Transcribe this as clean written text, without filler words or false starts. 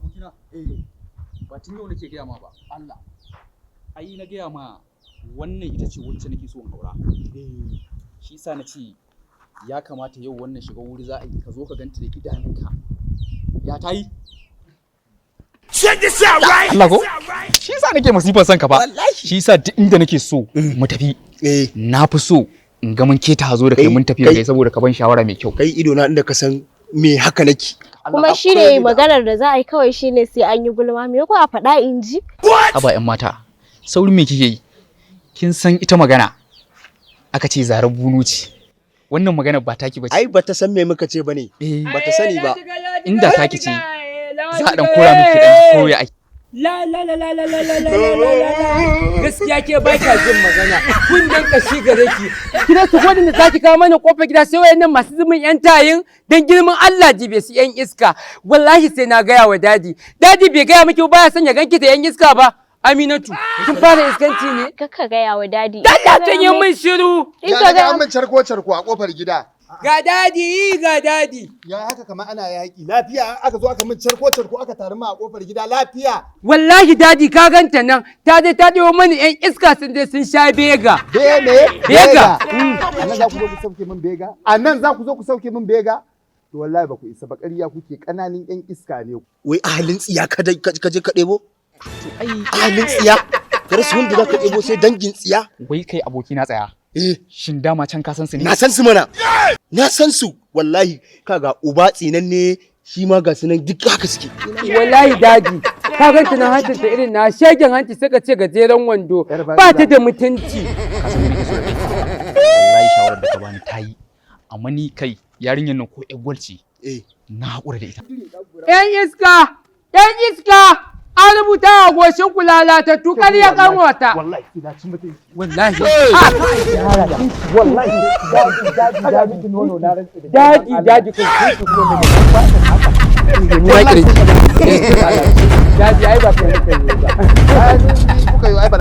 Abokina, ba tun yau nake gaya ma ba. Allah, ai na gaya ma, wannan ita ce wacce nake so in aura. Shi yasa na ce ya kamata yau wannan shiga wuri za a yi, ka zo ka ganta da idanunka. Ya ta yi? Allah ko? Shi yasa nake masifar son ka ba. Shi yasa duk inda nake so mu tafi, na fi so in ga mun keta hazo da kai, mun tafi da kai, saboda ka ban shawara mai kyau. Kai, ido na inda ka san me haka nake. Kuma shi ne maganar da za a yi kawai shine sai an yi gulma. Me ko a faɗa in ji? Haba yan mata, saurin me kike yi? Kin san ita magana aka ce zarar bunu ce. Wannan magana ba taki bace. Ai bata san me muka ce bane. Bata sani ba. Inda taki ce, za a dan kora miki dan koya ake. La la la la la la la la la la la. Gaskiya ke ba kya jin magana. Kunnen kashi gare ki. Kina su gwadin da zaki kawo mana kofar gida sai wayannan masu zumin yan tayin. Dan girman Allah jibe su yan iska. Wallahi sai na gaya wa Daddy. Daddy bai gaya miki ba ya son ya ganki da yan iska ba. Aminatu, kin fara iskanci ne? Kaka gaya wa Daddy. Dalla tun yi min shiru. In Ya ka daga gaya an min charko charko a kofar gida. Ga Daddy, ga Daddy. Ya haka kamar ana yaƙi. Lafiya aka zo aka min charko charko aka taru ma a kofar gida, lafiya? Wallahi Daddy, ka ganta nan ta je ta ɗebo mani yan iska, sun je sun sha bega. Be me? Bega. A nan za ku zo ku sauke min bega? A nan za ku zo ku sauke min bega? To wallahi ba ku isa ba, ƙarya kuke, ƙananan ƴan iska ne. Wai ahalin tsiya ka je ka ɗebo? Ai Ahalin tsiya. Ka rasa wanda za ka ɗebo sai dangin tsiya. Wai kai abokina, tsaya. Eh. Shin dama can ka san su ne? Na san su mana. Na san su wallahi. Kaga uba tsinanne shi ma, ga su nan duk haka suke. Wallahi Daddy, ka ganta na hancinta irin na shegen hanci, suka ce gajeren wando, Yar banza. ba ta da mutunci. Ka san me nake so da kai? Wallahi shawarar da ka bani ta yi. Amma ni kai, yarinyar nan ko ƴar gwal ce, na haƙura da ita. Yan iska, yan iska, an rubuta a goshin ku, lalatattu, ƙarya ƙanwata. Wallahi sai na ci mutunci. Wallahi. Wallahi Daddy, Daddy, Daddy, nono na rantse da Daddy, Daddy, ku Wallahi Daddy, ai ba kai muka yi ba. kuka yi ai ba.